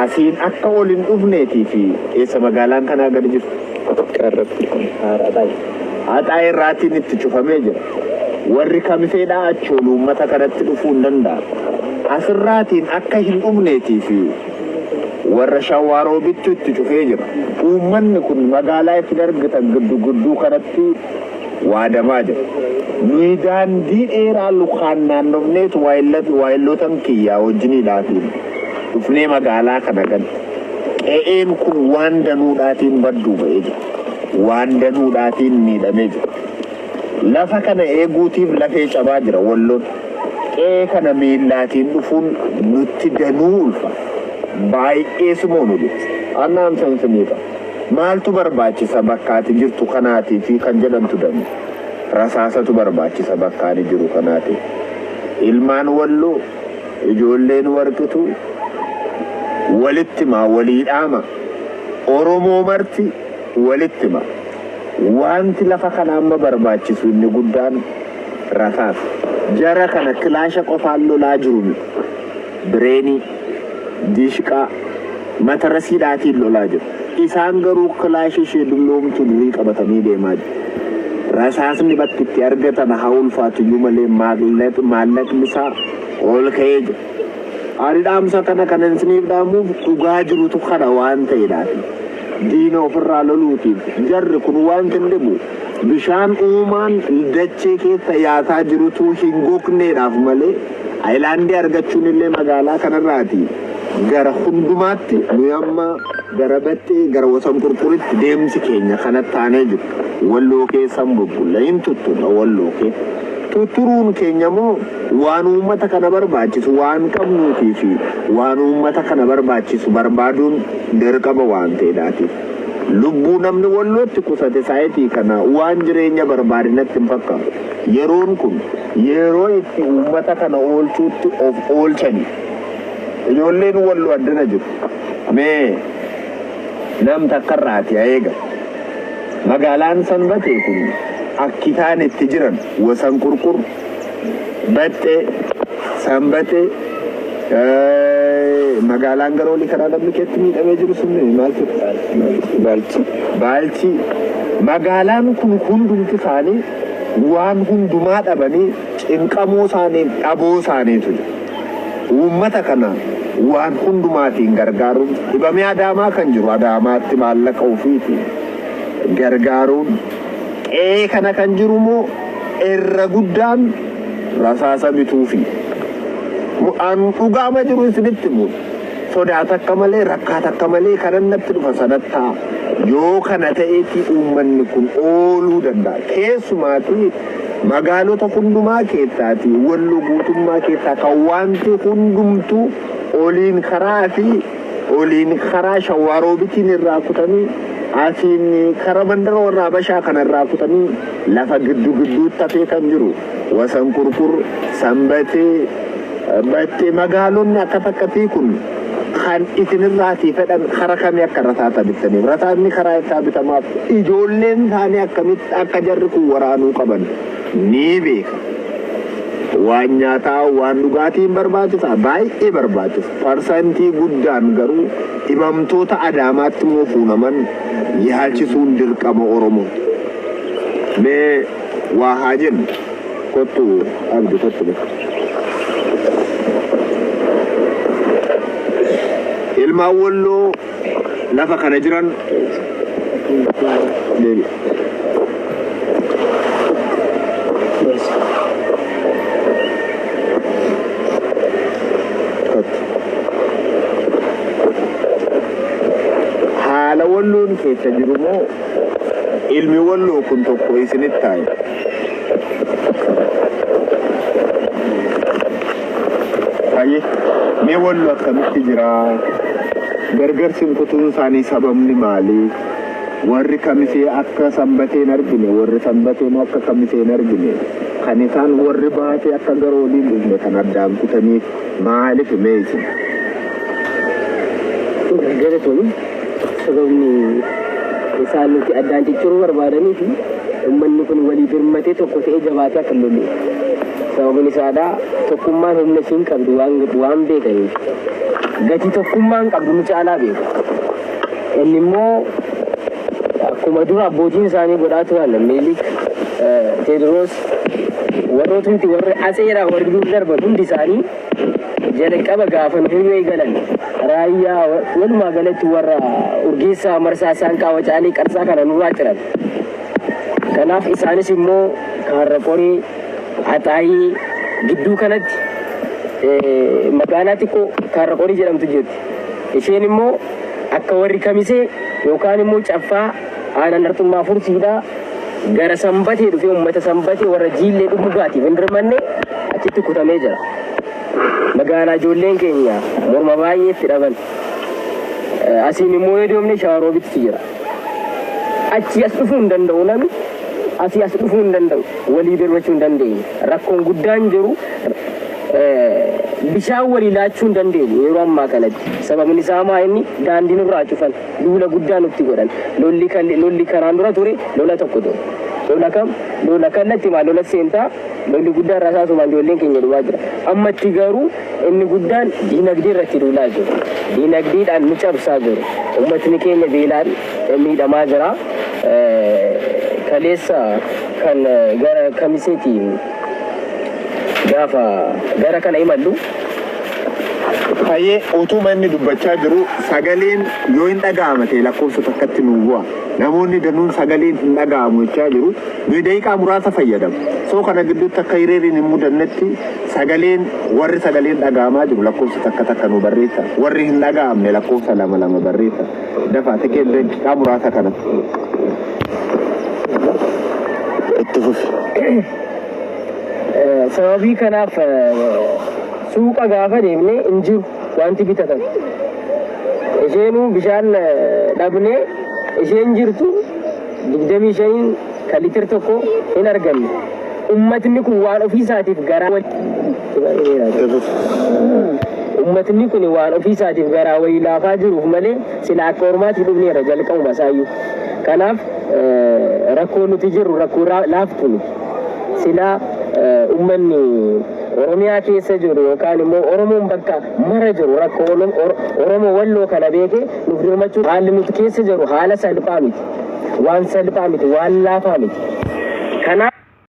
Asiin akka ol hin dhufneetii fi eessa magaalaan kanaa gadi jirtu? Haxaa irraatiin itti cufamee jira. Warri Kamiseedhaa achi ol uummata kanatti dhufuu hin danda'an. Asirraatiin akka hin dhufneetii fi warra Shawaaroobittu itti cufee jira. Uummanni kun magaalaa itti argitan giddu gidduu kanatti waadamaa jira. Nuyi daandii dheeraa lukaan naannofneetu waayillotan kiyyaa wajjiniidhaatiin dhufnee magaalaa kana galle. Qe'een kun waan danuudhaatiin badduu ba'ee jira. Waan danuudhaatiin miidhamee jira. Lafa kana eeguutiif lafee cabaa jira Walloon. Qe'ee kana miillaatiin dhufuun nutti danuu ulfa. Baay'ees immoo nu dhiba. Annaan sensiniifa. Maaltu barbaachisa bakka ati jirtu kanaatii fi kan jedhamtu danu. Rasaasatu barbaachisa bakka ani jiru kanaatiif. Ilmaan Walloo, ijoolleen Warqituu walitti himaa, walii dhaama. Oromoo marti walitti hima. Wanti lafa kana amma barbaachisu inni guddaan rasaasa. Jara kana kilaasha qofaan lolaa jiru miti. Bireenii, dishqaa, matarasiidhaatiin lolaa jiru. Isaan garuu kilaasha ishee dulloomtu durii qabatanii deemaa jiru. Rasaasni bakki itti argatan haa ulfaatuyyuu malee maallaqni isaa ol ka'ee jira. Ani dhaamsa kana kanan isiniif dhaamuuf dhugaa jirutu kana waan ta'eedhaafi. Diina ofirraa loluutiif jarri kun wanti hin dhibu bishaan uumaan dachee keessa yaasaa jirutu hin gogneedhaaf malee ayilaandii argachuun illee magaalaa kanarraati gara hundumaatti nuyi amma gara Battee gara Wasan Qurquritti deemsi keenya kanatti aanee jiru. Walloo keessan bubbulla hin tutturra Walloo keessa. Tutturuun keenya immoo waan uummata kana barbaachisu waan qabnuutii fi waan uummata kana barbaachisu barbaaduun dirqama waan ta'eedhaatiif. Lubbuu namni Wallootti qusate saayitii kana waan jireenya barbaadinatti hin fakkaatu. Yeroon kun yeroo itti uummata kana oolchuutti of oolchani. Ijoolleen Walloo addana jiru. Mee nam takkarraati haa eegalu. Magaalaan Sanbatee kun akkitaan itti jiran Wasan Qurqur, Baxxee, Sanbatee, magaalaan gara olii karaa namni keetti miidhamee jiru sun maal ture? Baalchi. Baalchi. Magaalaan kun hundumti isaanii waan hundumaa dhabanii cinqamoo isaanii dhaboo isaaniitu jira. Uummata kana waan hundumaatiin gargaaruun dhibamee Adaamaa kan jiru Adaamaatti maallaqa ofiitiin gargaaruun qe'ee kana kan jiru immoo irra guddaan rasaasa bituufi. An dhugaama jiru isinitti himu. Sodaa takka malee, rakkaa takka malee kanan natti dhufa sanattaa yoo kana ta'eeti uummanni kun ooluu danda'a. Keessumaatii magaalota hundumaa keessaati Walloo guutummaa keessaa kan wanti hundumtuu oliin karaa fi oliin karaa Shawwaaroobitiin irraa kutanii asiin karaa mandara warra Habashaa kana irraa kutanii lafa giddu gidduutti hafee kan jiru Wasan Qurqur, Sanbatee, Battee magaalonni akkas akkasii kun kan isinirraatii fedhan kara kamii akka rasaasa bittaniif. Rasaasni karaa isaa bitamaaf ijoolleen isaanii akkamitti akka jarri kun waraanuu qaban ni beeka. Waan nyaataa waan dhugaatiin barbaachisa, baay'ee barbaachisa. Parsantii guddaan garuu dhibamtoota Adaamaatti immoo fuunaman yaalchisuun dirqama Oromooti. Mee waa haa jennu. Kottu Abdi, kottu mee. Ilmaan Walloo lafa kana jiran deebi. Kottu. Haala Walloon keessa jiru moo ilmi Walloo kun tokko isinitti taa'e. Hayyee, mee Walloo akkamitti jira? Gargar sinkutuun isaanii sababni maali? Warri Kamisee akka Sanbateen argine, warri Sanbatee immoo akka Kamiseen argine. Kan isaan warri Baatee akka gara oliin dhufne kan addaan kutaniif maaliif mee isin? Galatoom, sababni isaan nuti addaan cicciruu barbaadanii fi uummanni kun walii birmatee tokko ta'ee jabaatee akka lolu. Sababni isaadhaa tokkummaan humna isiin qabdu waan beekaniif. Gatii tokkummaan qabdu nu caalaa beeku. Inni immoo akkuma dura abbootiin isaanii godhaa turan Minilik, Teediroos, warrootumti warri atseeraa warri dur darban hundi isaanii jalqaba gaafa nu hiriyoo eegalan raayyaa walumaa galatti warra Urgeessaa, Marsaa, Saanqaa, Wacaalee, Qarsaa kana nurraa ciran. Kanaaf isaanis immoo Kaarra Qoree, Axaayee gidduu kanatti magaalaa xiqqoo Kaarra Qorii jedhamtu jirti. Isheen immoo akka warri Kamisee yookaan immoo Caffaa aanaan Arxummaa Fursiidhaa gara Sanbatee dhufee uummata Sanbatee warra Jiillee dhugaatiif hin dirmanne achitti kutamee jira. Magaalaa ijoolleen keenya morma baay'ee itti dhaban. Asiin immoo yoo deemne Shawaroobitti jira. Achii as dhufuu hin danda'u namni. Asii as dhufuu hin danda'u. Walii birmachuu hin dandeenye. Rakkoon guddaan jiru bishaan walii laachuu hin dandeenye yeroo ammaa kanatti. Sababni isaa maa inni daandii nurraa cufan. Duula guddaa nutti godhan. Lolli kanaan dura ture lola tokko ture. Lola kam? Lola kallatti maa lola seentaa lolli guddaan rasaasumaan ijoolleen keenya dhumaa jira. Ammatti garuu inni guddaan diinagdee irratti duulaa jiru. Diinagdeedhaan nu cabsaa jiru. Uummatni keenya beelaan miidhamaa jira. Kaleessa kan gara Kamiseeti gaafa gara kana imallu. Hayyee, utuma inni dubbachaa jiru sagaleen yoo hin dhaga'ama ta'e lakkoofsa takkatti nuu bu'a. Namoonni danuun sagaleen hin dhaga'amu jechaa jiru. Nuyi daqiiqaa muraasa fayyadamu. Soo kana gidduutti akka hiriiriin hin mudannetti sagaleen warri sagaleen dhaga'amaa jiru lakkoofsa takka takka nu barreessa. Warri hin dhaga'amne lakkoofsa lama lama barreessa. Dafaa tikee daqiiqaa muraasa kana. Itti fufi. Sababii kanaaf suuqa gaafa deemne hin jiru wanti bitatan. Isheenuu bishaan dhabnee isheen jirtu 25 kan litir tokko hin arganne. Uummatni kun waan ofiisaatiif garaa Uummatni kun waan ofiisaatiif garaa wayii laafaa jiruuf malee sila akka ormaatti dhufneera jalqabuma isaayyuu. Kanaaf rakkoo nuti jirru rakkoo laaftu miti. Sila uummanni Oromiyaa keessa jiru yookaan immoo Oromoon bakka mara jiru rakkoo Oromoo Walloo kana beekee nuuf dirmachuu haalli nuti keessa jiru haala salphaa miti. Waan salphaa miti, waan laafaa miti. Kanaaf